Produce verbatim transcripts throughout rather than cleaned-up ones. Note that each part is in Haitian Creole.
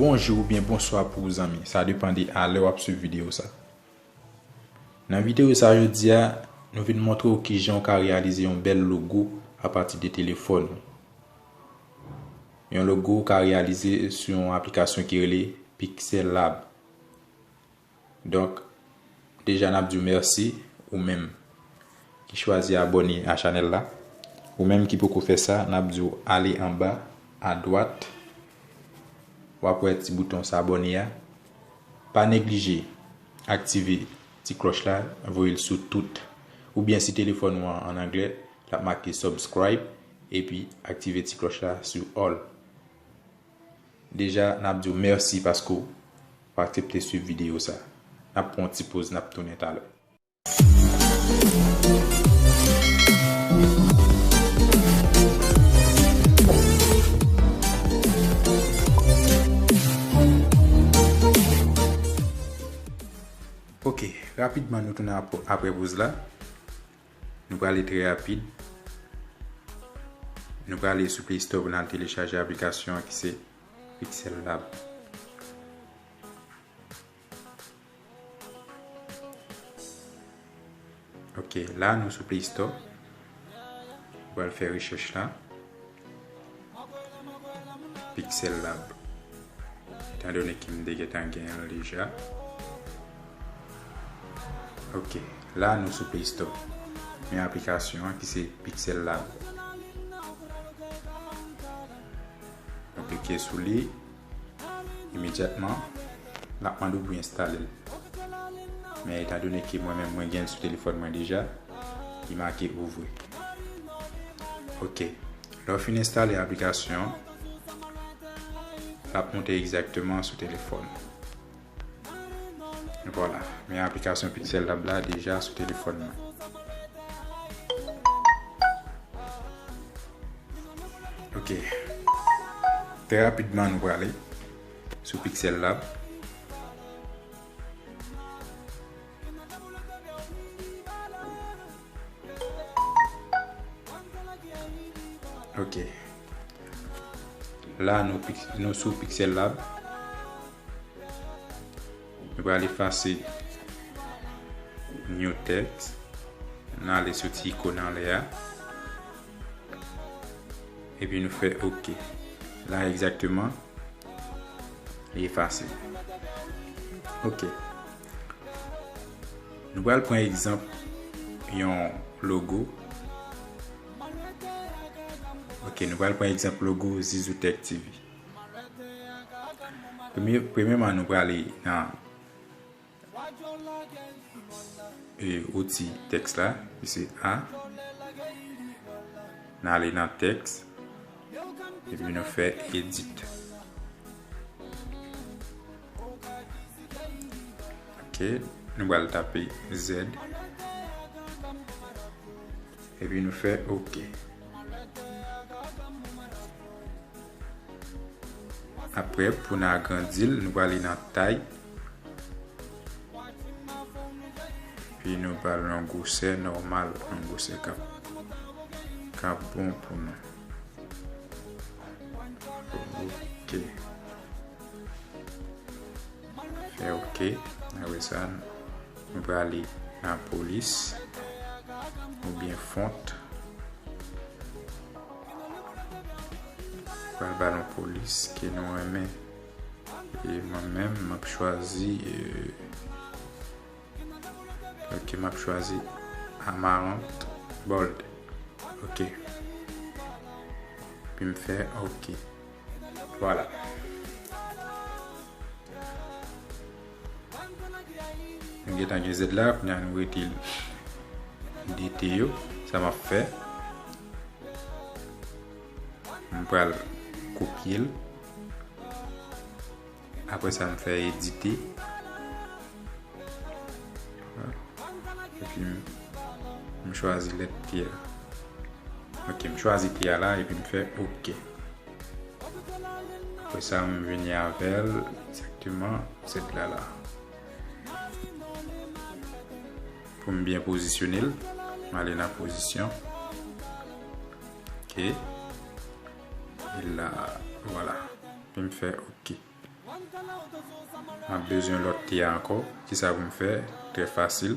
Bonjou oubyen bonswa pou ou zanmi, sa depann de a lè w ap swiv videyo sa. Nan videyo sa jodi a, nou vin montre w kijan w ka reyalize yon bèl logo apati de telefòn ou. Yon logo w ka reyalize sou yon aplikasyon ki rele Pixel Lab. Donk, deja n ap di w mèsi, ou menm ki chwazi abòne a chanèl la. Ou menm ki poko fè sa, n ap di w ale anba, adwat, w ap wè ti bouton s'abonner a. Pa neglije aktive ti klòch la, voye l sou tout. Oubyen si telefòn ou an, an anglè, l ap make subscribe, epi aktive ti klòch la sou all. Deja, n ap di w mèsi paske w aksepte swiv videyo sa. N ap pran yon ti poz, n ap tounen talè. Ok, rapidman nou tounen ap-, apre poz la. Nou prale trè rapid. Nou prale sou Play Store pou n al telechaje aplikasyon an ki se Pixel Lab. Ok, la nou sou Play Store. Nou pral fè rechèch la. Pixel Lab. Etandone ke m te gentan gen l deja. Ok, la nou sou Play Store. Men aplikasyon an ki se Pixel Lab. Nou klike sou li. Imedyatman, l ap mande w pou w enstale l. Men etandone ke mwen menm mwen gen l sou telefòn mwen deja, li make ouvri. Ok. Lè w fin enstale aplikasyon an, l ap monte egzakteman sou telefòn. Vwala. Men aplikasyon Pixel Lab la deja sou telefòn mwen. Ok. Trè rapidman nou prale sou Pixel Lab. Ok. La nou, nou sou Pixel Lab. Nou pral efase new text. Nou ale sou ti ikòn anlè a. Epi nou fè ok. La egzakteman, li efase. Ok. Nou pral pran egzanp yon logo. Ok, nou pral pran egzanp logo Zizou Tech T V. Premye, premyèman, nou prale nan e, outi tèks la, ki se A. N ale nan tèks, epi nou fè edit. Ok, nou pral tape Z. Epi nou fè ok. Apre, pou n agrandi l, nou prale nan tay. Epi nou ba l yon gwosè nòmal, yon gwosè k ap, k ap bon pou nou. Ok. Fè ok. Apre sa, nou prale nan polis oubyen font. Pral ba l yon polis ke nou renmen. E mwen menm, m ap chwazi, e, ok, m ap chwazi Amarant Bold. Ok. Epi m fè ok. Vwala. Nou gentan gen Z la, kounye a nou rete de T yo. Sa m ap fè, m pral kopye l. Apre sa, m fè edite. Epi m, m chwazi lèt T a. Ok, m chwazi T a la epi m fè ok. Apre sa, m vini avè l egzakteman sèt la la. Pou m byen pozisyone l, m ale nan pozisyon. Ok. E la, vwala. Epi m fè ok. M ap bezwen lòt T a ankò. Kisa pou m fè? Trè fasil.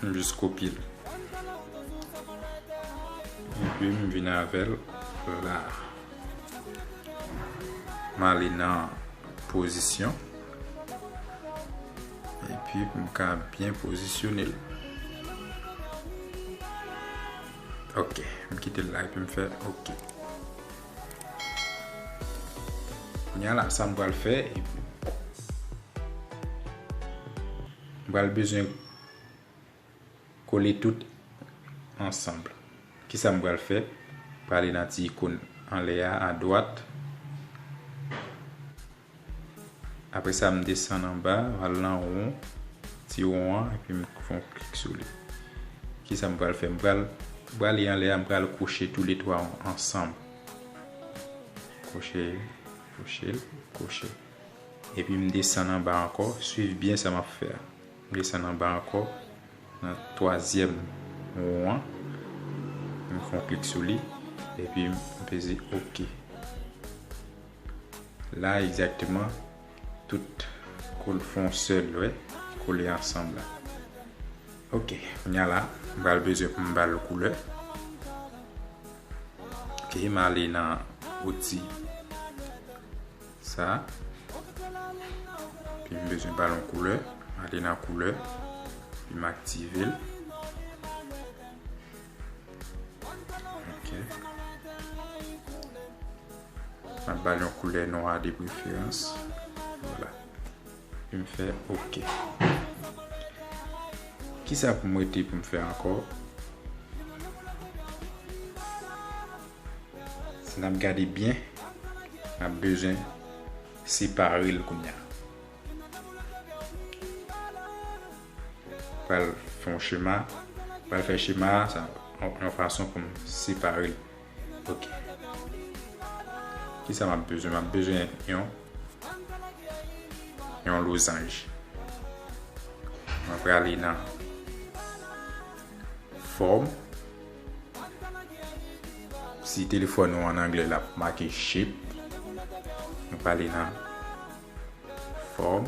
M jis kopye l. Epi m vin avè l la. M ale nan pozisyon. Epi pou m ka byen pozisyone l. Ok, m kite l la epi m fè ok. Kounye a la, sa m pral fè, epi m pral bezwen kole tout ansanm. Kisa m pral fè? Prale nan ti ikòn anlè a, adwat. Apre sa, m desann anba, m al nan won, ti won an, epi m fè yon klik sou li. Kisa m pral fè? M pral, m prale anlè a, m pral kwoche toulètwa ansanm. Kwoche, kwoche, kwoche. Epi m desann anba ankò, swiv byen sa m ap fè a. M desann anba ankò, nan twazyèm won an, m fè yon klik sou li, epi m peze ok. La, egzakteman, tout kole fè yon sèl, wè, kole ansanm la. Ok, kounye a la, m pral bezwen pou m ba l koulè. Ok, m ale nan outi sa. Epi m bezwen ba l yon koulè. M ale nan koulè. Epi m aktive l. Ok. M ap ba l yon koulè nwa de preferans. Vwala. Epi m fè ok. Kisa pou m rete pou m fè ankò? Si n ap gade byen, n ap bezwen separe l kounye a. Pral fè yon chema, pral fè chema a, sa, yon, yon fason pou m separe l. Ok. Kisa m ap bezwen? M ap bezwen yon, yon lozanj. Mwen prale nan fòm. Si telefòn ou an anglè, l ap make shape. Mwen prale nan fòm.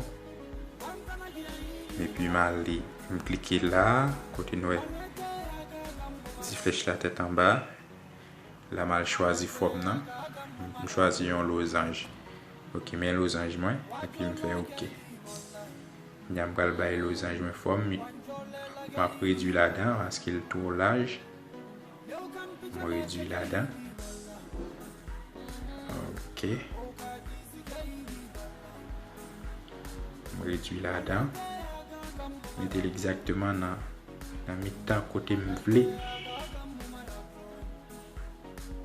Epi m ale, m klike la, kote n wè ti flèch la tèt anba. La m al chwazi fòm nan. M chwazi yon lozanj. Ok, men lozanj mwen, epi m fè ok. Kounye a m pral bay lozanj mwen fòm, m ap redui ladan paske l twò laj. M redui ladan. Ok. M redui ladan. Mete l egzakteman nan, nan mitan kote m vle.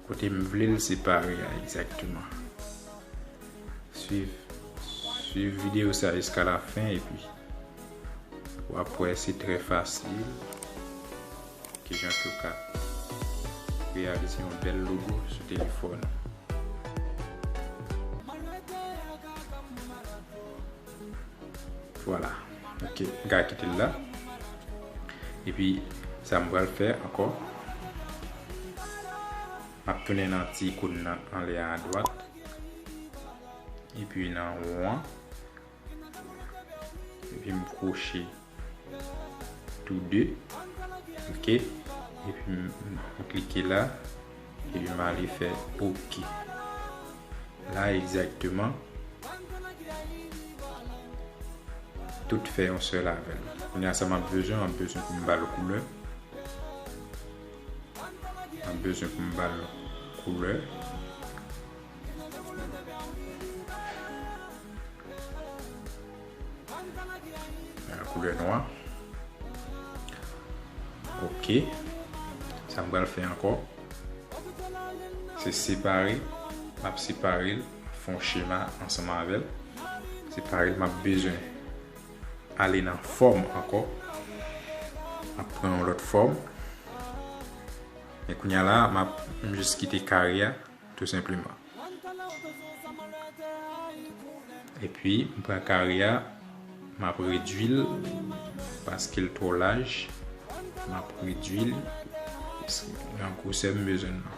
Kote m vle l separe a egzakteman. Swiv, swiv videyo sa jiska lafen epi w ap wè se trè fasil kijan ke w ka reyalize yon bèl logo sou telefòn ou. Vwala. Ok, m ka kite l la. Epi, sa m pral fè ankò, m ap tounen nan ti ikòn nan anlè a adwat. Epi nan won an. Epi m kwoche tou de. Ok. Epi m, m klike la. Epi m ale fè ok. La egzakteman, tout fè yon sèl avè l. Kounye a sa m ap bezwen, m ap bezwen pou m ba l koulè. M ap bezwen pou m ba l koulè. Koulè nwa. Ok. Sa m pral fè ankò, se separe. M ap separe l, m ap fè yon chema ansanm avè l. Separe l, m ap bezwen ale nan fòm ankò. M ap pran yon lòt fòm. Men kounye a la, m ap, m jis kite kare a, tou senpleman. Epi, m pran kare a, m ap redui l, paske l twò laj. M ap redui l, nan gwosè m bezwen nan.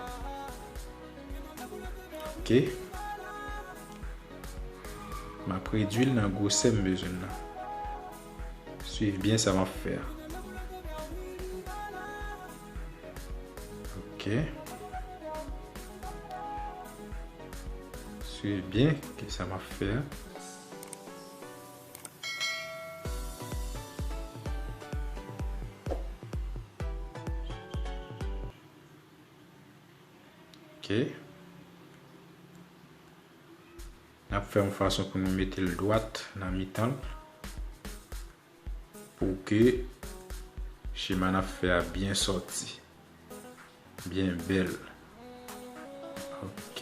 Ok. M ap redwi l nan gwosè m bezwen l nan. Swiv byen sa m ap fè a. Ok. Swiv byen ki sa m ap fè a. Ok. N ap fè yon fason pou nou mete l dwat nan mitan l, pou ke chema n ap fè a byen sòti, byen bèl. Ok.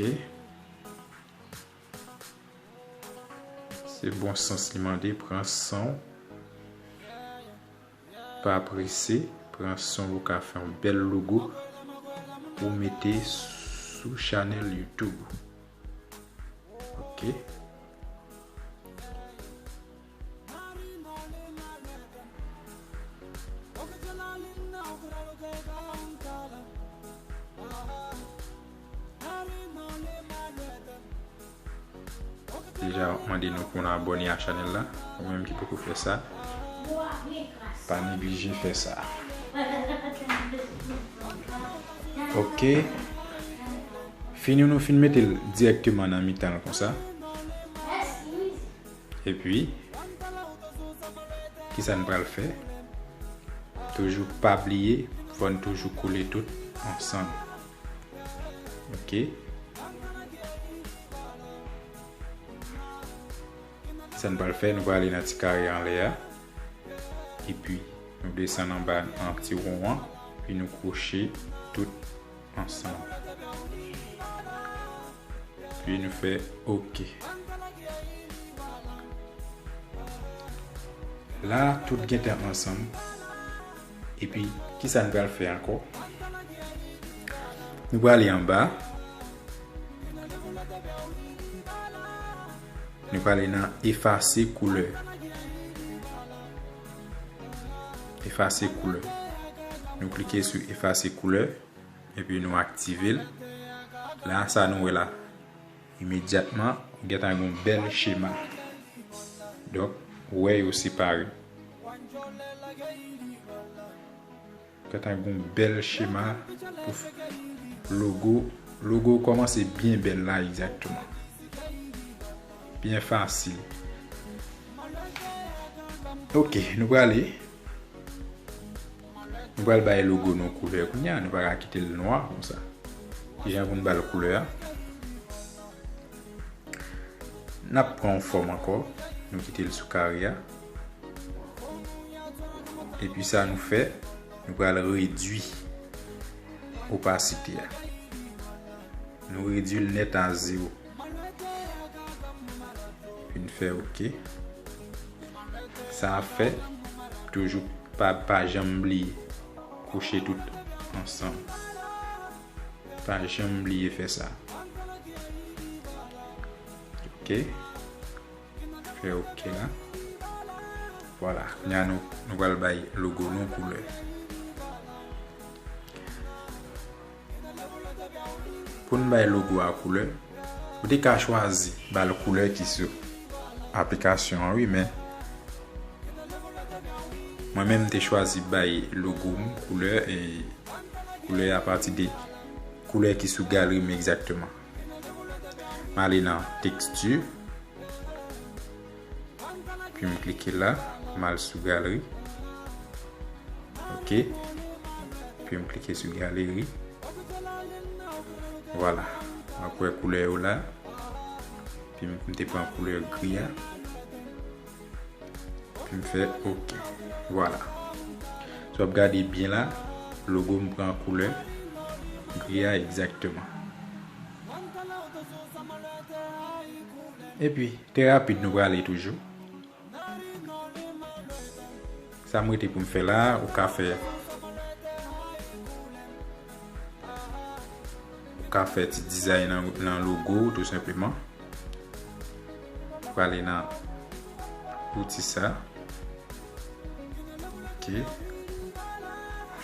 Se bon sans li mande, pran san w. Pa prese, pran san w pou ka fè yon bèl logo pou mete sou chanèl YouTube. Ok. Deja, m ap mande nou pou nou abòne a chanèl la. Ou menm ki poko fè sa, pa neglije fè sa. Ok. Fini nou fin mete l dirèkteman nan mitan l konsa. Epi, kisa n pral fè? Toujou pa bliye, fò n toujou koule tout ansanm. Ok. Sa n pral fè, nou prale nan ti kare anlè a. Epi, nou desann anba nan ti won an. Epi nou kwoche tout ansanm. Epi nou fè ok. La, tout gentan ansanm. Epi, kisa n pral fè ankò? Nou prale anba. Nou prale nan efase koulè. Efase koulè. Nou klike sou efase koulè. Epi nou aktive l. La, sa nou wè la. Imedyatman, ou gentan gen yon bèl chema. Donk, ou wè yo separe. Gentan gen yon bèl chema pou logo. Logo kòmanse byen bèl la, egzakteman. Byen fasil. Ok, nou prale. Nou pral bay logo nou koulè kounye a, nou pa ka kite l nwa konsa. Kijan pou n ba l koulè a? N ap pran yon fòm ankò, nou kite l sou kare a. Epi sa nou fè, nou pral redwi opasite a. Nou redwi l nèt a zewo. Epi n fè ok. Sa ap fè, toujou pa, pa janm bliye kouche tout ansanm. Pa janm bliye fè sa. Ok. Fè ok la. Vwala. Kounye a nou, nou pral bay logo nou koulè. Pou n bay logo a koulè, ou te ka chwazi ba l koulè ki sou aplikasyon an, wi, men mwen menm, m te chwazi bay logo m koulè, e koulè a pati de koulè ki sou galri m egzakteman. M ale nan teksti. Epi m klike la, m al sou galri. Ok. Epi m klike sou galri. Vwala. W ap wè koulè yo la. Epi m te pran koulè gri a. Epi m fè ok. Vwala. Si w ap gade byen la, logo m pran koulè gri a egzakteman. Epi, trè rapid, nou prale toujou. Sa m rete pou m fè la, ou ka fè, ou ka fè ti dizay nan, nan logo, tou senpleman. Prale nan outi sa. Ok.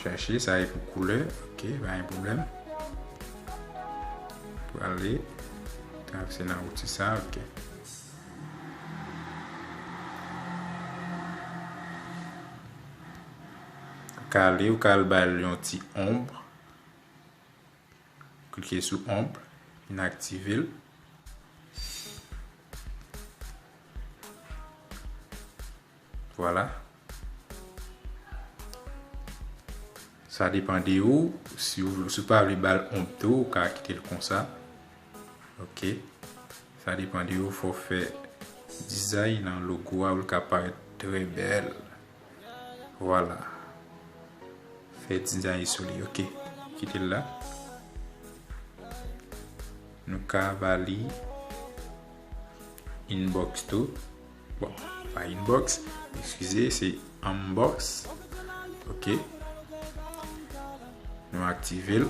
Chache, sa e pou koulè. Ok, pa gen pwoblèm. Prale. Travèse nan outi sa, ok. kale, ou ka al ba l yon ti onb. Klike sou onb, vin aktive l. Vwala. Sa depann de ou. Si w, si w pa vle ba l onb tou, ou ka kite l konsa. Ok. Sa depann de ou, fò w fè dizay nan logo a pou l ka parèt trè bèl. Vwala. Fè dizay sou li. Ok. Kite l la. Nou ka ba li inbox tou. Bon, pa inbox, eskize, se unbox. Ok. Nou aktive l.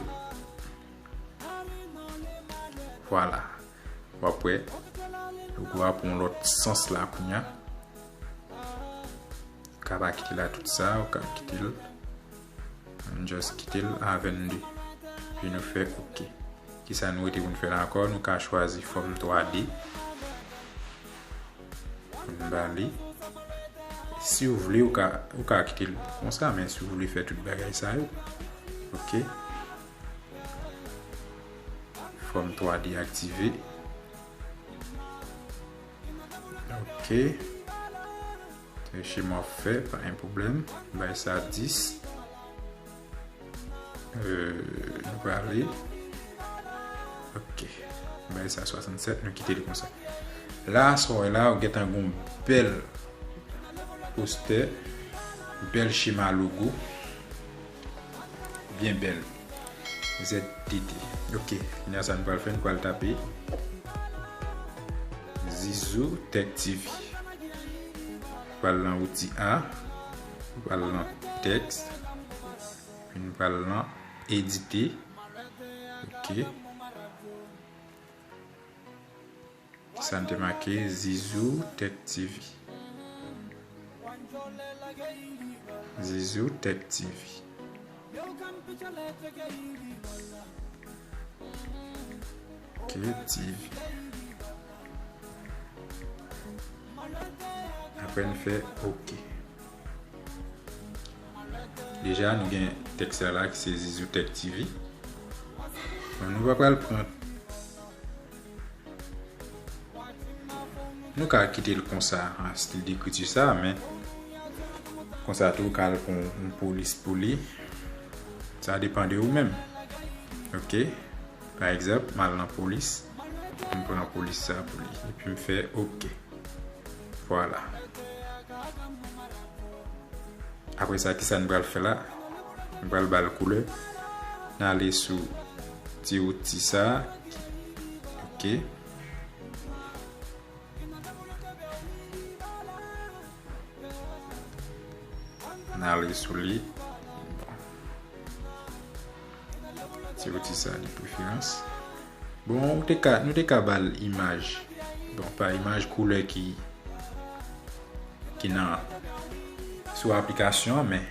Vwala. W ap wè, logo a pran yon lòt sans la kounye a. Ou ka pa kite l a tout sa, ou ka kite l. Ann just kite l a vennde. Epi nou fè ok. Kisa nou rete pou n fè la ankò? Nou ka chwazi fòm twa D. Pou n ba li. Si w vle, ou ka, ou ka kite l konsa, men si w vle fè tout bagay sa yo, ok. Fòm twa D aktive. Ok. Se chema w fè, pa gen pwoblèm. Bay sa dis. Euh, nou prale. Ok. Bay sa swasannsèt, nou kite li konsa. La, sa w wè la, ou gentan gen yon bèl postè, bèl chema logo. Byen bèl. Z T T. Ok, kounye a sa nou pral fè, nou pral tape Zizou Tech T V. Pral nan outi a, pral nan tèks, epi nou pral nan edite. Ok. Sa n te make Zizou Tech T V. Zizou Tech T V. Ok, T V. Apre n fè ok. Deja, nou gen tèks la la ki se Zizou Tech T V. Bon, nou pa pral pran. Nou ka kite l konsa, an stil dekriti sa, men konsa tou, ou ka al pran yon polis pou li. Sa depann de ou menm. Ok? Pa egzanp, m al nan polis. M pran polis sa pou li. Epi m fè ok. Vwala. Apre sa, kisa n pral fè la? N pral ba l koulè. N ale sou ti outi sa. Ok. N ale sou li. Bon. Ti outi sa de preferans. Bon, ou te ka, nou te ka ba l imaj. Bon, pa imaj, koulè ki, ki nan, sou aplikasyon an, men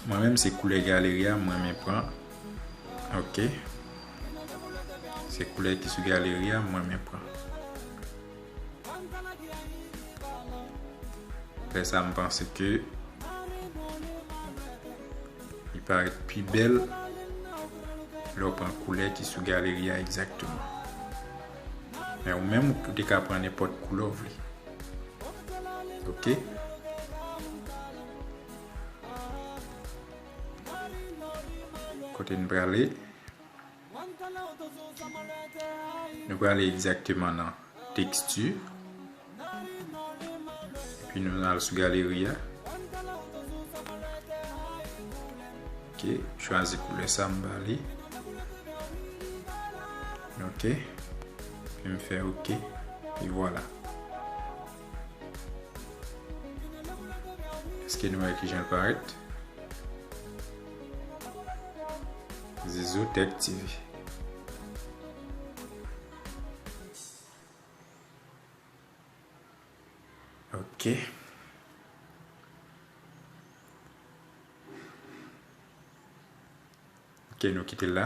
mwen menm se koulè galeri a, mwen renmen pran. Ok. Se koulè ki sou galeri a, mwen renmen pran. Apre sa, m panse ke li parèt pi bèl lè w pran koulè ki sou galeri a egzakteman. Men ou menm, ou te ka pran nenpòt koulè w vle. Ok? Kote n prale? Nou prale egzakteman nan teksti. Epi nou al sou galeri a. Ok, chwazi koulè sa m ba li. Ok. Epi m fè ok. E vwala. Èske nou wè kijan l parèt? Zizou Tech T V. Ok. Ok, nou kite l la.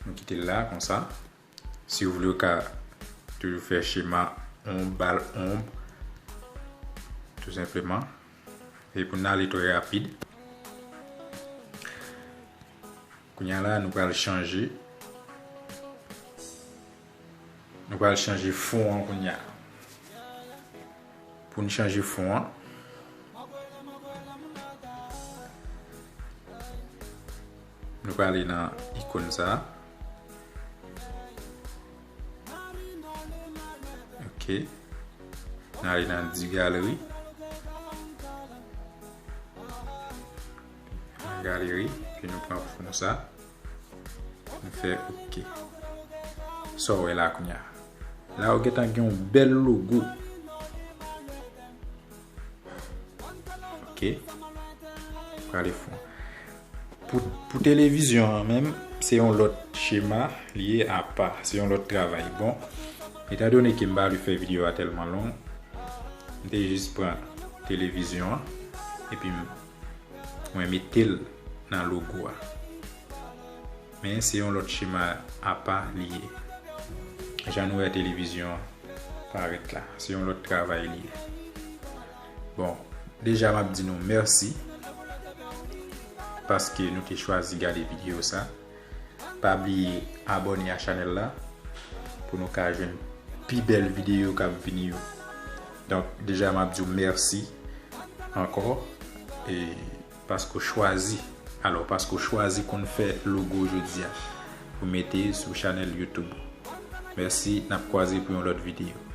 Nou kite l la konsa. Si w vle, ou ka toujou fè chema onb, ba l onb. tou senpleman. E pou n ale trè rapid. Kounye a la, nou pral chanje. Nou pral chanje fon an kounye a. Pou n chanje fon an, nou prale nan ikòn sa a. Ok. N ale nan di galeri. Nan galeri, epi nou pran fon sa. Nou fè ok. Sa w wè la kounye a. La, ou gentan gen yon bèl logo. Ok. Prale fon. Pou, pou televizyon an menm, se yon lòt chema li ye apa. Se yon lòt travay. Bon, etandone ke m pa vle fè videyo a tèlman long, m te jis pran televizyon an, epi m, mwen mete l nan logo a. Men se yon lòt chema apa li ye. Jan nou wè televizyon an parèt la, se yon lòt travay li ye. Bon, deja m ap di nou mèsi paske nou te chwazi gade videyo sa. Pa bliye abòne a chanèl la pou nou ka jwenn pi bèl videyo k ap vini yo. Donk, deja m ap di w mèsi ankò, e paske w chwazi, alò, paske w chwazi konn fè logo jodi a pou mete sou chanèl YouTube. Mèsi, n ap kwaze pou yon lòt videyo.